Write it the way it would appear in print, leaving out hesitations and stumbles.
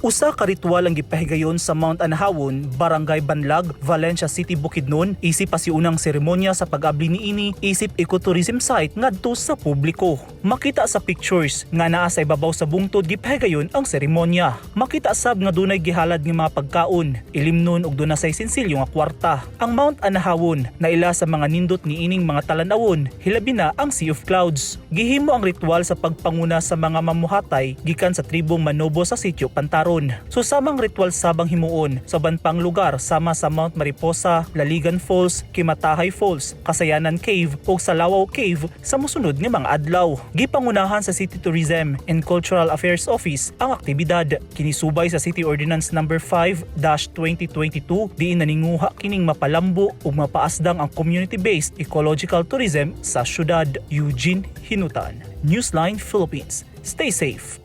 Usa ka ritual ang gipahigayon sa Mount Anahawan, Barangay Banlag, Valencia City, Bukidnon, isip pasiunang seremonya sa pag-abli niini isip ecotourism site ngadto sa publiko. Makita sa pictures nga naa sa ibabaw sa bungtod gipahigayon ang seremonya. Makita sab nga dunay gihalad nga mga pagkaon, ilimnon ug duna say sensilyo nga kwarta. Ang Mount Anahawan na ila sa mga nindot niining mga talan-awon, hilabi na ang Sea of Clouds. Gihimo ang ritual sa pagpanguna sa mga mamuhatay gikan sa tribong Manobo sa sitio Pantaron. Susamang ritual sabang himuon sa uban pang lugar sama sa Mount Mariposa, Laligan Falls, Kimatahay Falls, Kasayanan Cave ug Salawaw Cave sa mosunod nga mga adlaw. Gipangunahan sa City Tourism and Cultural Affairs Office ang aktibidad. Kinisubay sa City Ordinance Number 5-2022 diin naninguha kining mapalambo ug mapaasdang ang community-based ecological tourism sa syudad. Eugene Hinutan, Newsline Philippines. Stay safe.